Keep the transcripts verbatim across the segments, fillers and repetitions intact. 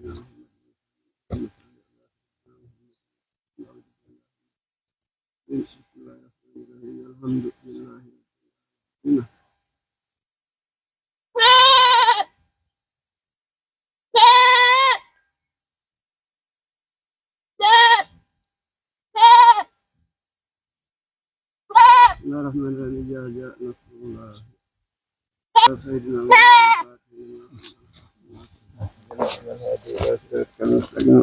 بسم الله الرحمن الرحيم. الحمد لله رب العالمين. بسم الله الرحمن الرحيم. إذا جاء نصر الله. سيدنا محمد.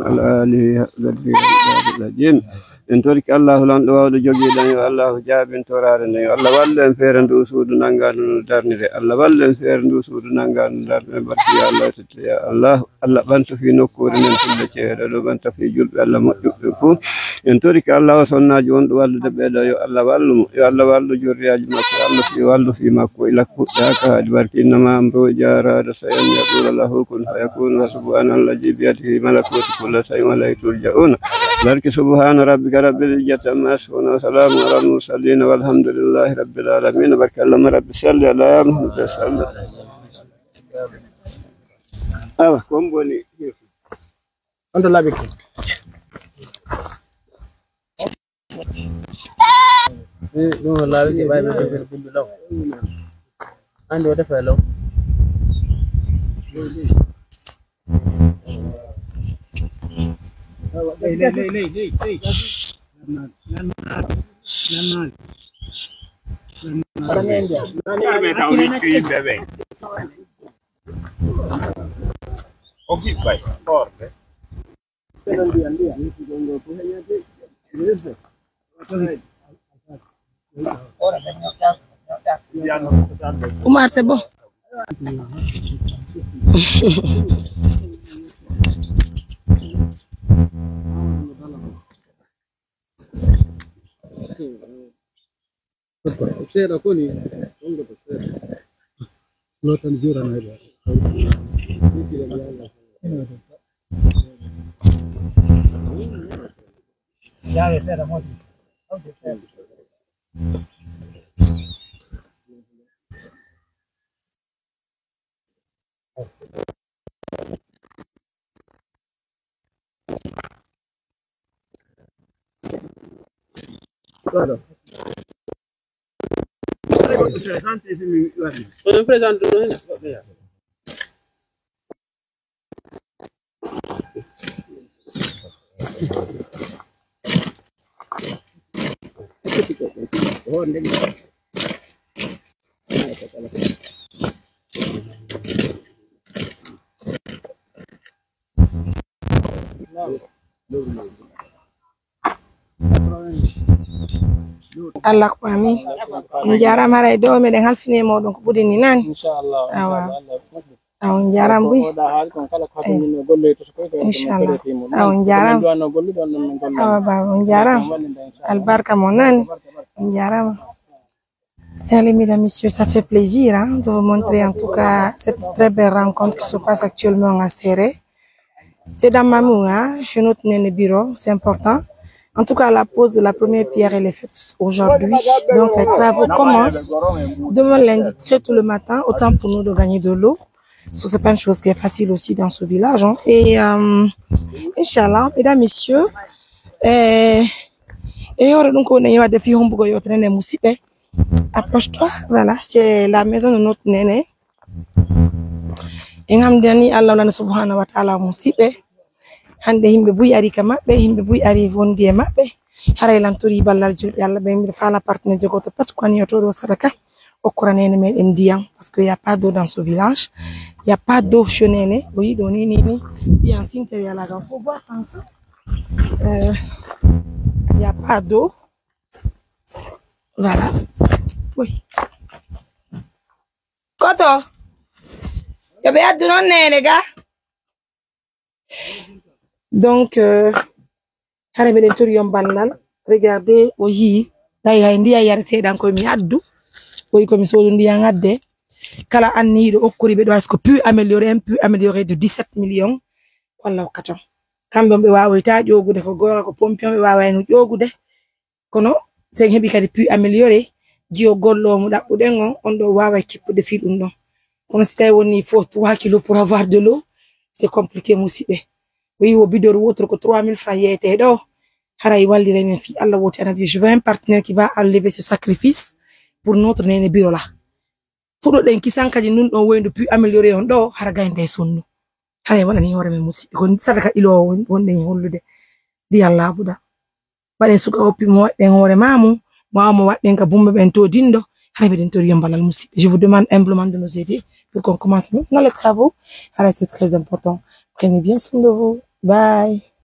على آله حق قدره ومقداره العظيم. En torike Allaahu lanɗo waawɗo jogiiɗo en, yo Allaahu jaabin toraare nden, yo Allah wallu en feere ndu suudu nanngaandu ndu darnire. Allah wallu en feere ndu suudu nanngaandu ndu darnire, barki ya Allah, tette ya Allah. Allah ɓanto fii nokkuure nden fulɓe ceeɗa ɗo, ɓanta fii julɓe Allah moƴƴuɓe fof. En torike Allah o sonnaajo wonɗo wallude ɓee ɗoo, yo Allah wallu mo, yo Allah wallu jurriyaaji makko, yo Allah fii wallu fii makko, ila kuɗɗaaka haadi barki. إنما أمره إذا أراد شيئا أن يقول له كن فيكون. فسبحان الذي بيده ملكوت كل شيء وإليه ترجعون. Barki سبحان ربك رب العزة عما يصفون وسلام على المرسلين والحمد لله رب العالمين. Barki اللهم رب صل على محمد وسلم. Awa, ko on woni. On to laabi ko. Eh, ɗum o laabi ke ɓay ɓe ɓe ɓe ɓe law. Andi o defa e law. Ley, ley, ley, ley, ley, ley. Nan, nan, nan, nan. O hiɓɓay hoorde. Oumar, c'est bon. Seeɗa koni, on ko seeɗa. Lo tan juuranayɓe. Yaawe seeɗa moti. Allah ko amin. On jaaraama, haray ɗo meɗen halfini e mooɗon ko ɓuri ni nani. Inchallah. Awa. Awa, on jaaraama buy. Inchallah. Awa, on jaaraama. Awa, baaba, on jaaraama. Albarka mo nani. On jaaraama. Allez, mesdames, messieurs, ça fait plaisir, hein, de vous montrer en tout cas cette très belle rencontre qui se passe actuellement à Séré. C'est dans Mamou, hein, chez notre Néné Biro, c'est important. En tout cas, la pose de la première pierre, elle est faite aujourd'hui. Donc, les travaux commencent demain lundi très tôt le matin, autant pour nous de gagner de l'eau. So, c'est pas une chose qui est facile aussi dans ce village, hein. Et, euh, Inch'Allah, mesdames, messieurs, eh, e hoore ɗum ko woni e waɗde fii hombugo yewtere nde, musiɓɓe. Approche-toi, voilà, c'est la maison de notre Néné. En hamdani Allah wonande subhanahu wa ta'ala, musiɓɓe. Hannde yimɓe buy ari ka maɓɓe, yimɓe buy ari wondi e maɓɓe. Haray lan tori ballal julɓe Allah ɓe, mbiɗa faala partenaire jogoto pat ko an yewtoɗo sadaka. Okkora neene meɗen ndiyam, parce que y a pas d'eau dans ce village. Y a pas d'eau chez Néné. O yiɗo ni, ni, ni. Ndiyam sintere ala gam. Faut boire ensemble. Euh, y a pas d'eau. Voilà. Oui. Koto. Yo ɓe addu non neene ga. Donc, euh, hara meɗen tori on ballal. Regardez, o yii, tawi hay ndiyan yareteeɗan koye mi addu. O yii ko mi soodu ndiyan adde. Kala anniyiiɗo okkori ɓe ɗo, est-ce que puits amélioré, un puits amélioré de dix-sept millions. Ko Allah hokkata on. Kamɓe on ɓe waawoyta ƴoogude, ko goonga, ko pompier on ɓe waawayno ƴoogude. Kono, si en heɓi kadi puits amélioré, jiyo gollo mo ɗaɓɓuɗen on, on ɗo waaway kippude fii ɗum ɗon. Kono si tawi woni faut trois kilos pour avoir de l'eau, c'est compliqué, musiɓɓe. O yi wo bidon wotoro ko trois mille francs yeyetee ɗoo. Haray walliray men fii Alla woti Annabi. Je veux un partenaire qui va enlever ce sacrifice pour notre néné Biro là. Fuɗoɗen kisan kadi nun ɗon woyndu puis améliorer on ɗoo hara gaynde e sonnu. Haray waɗani hoore men musiɓɓe. Ko sadaka iloowo won-, wonɗen e hollude. Ndiyam laaɓuɗam. Waɗen suka oppi mo waɗɗen hoore maamu, mo awa mo waɗɗen ka bumbe ɓen to dindo. Haray meɗen tori yombalal musiɓɓe. Je vous demande humblement de nous aider pour qu'on commence maintenant les travaux. Haray c'est très important. Prenez bien soin de vous. Bye.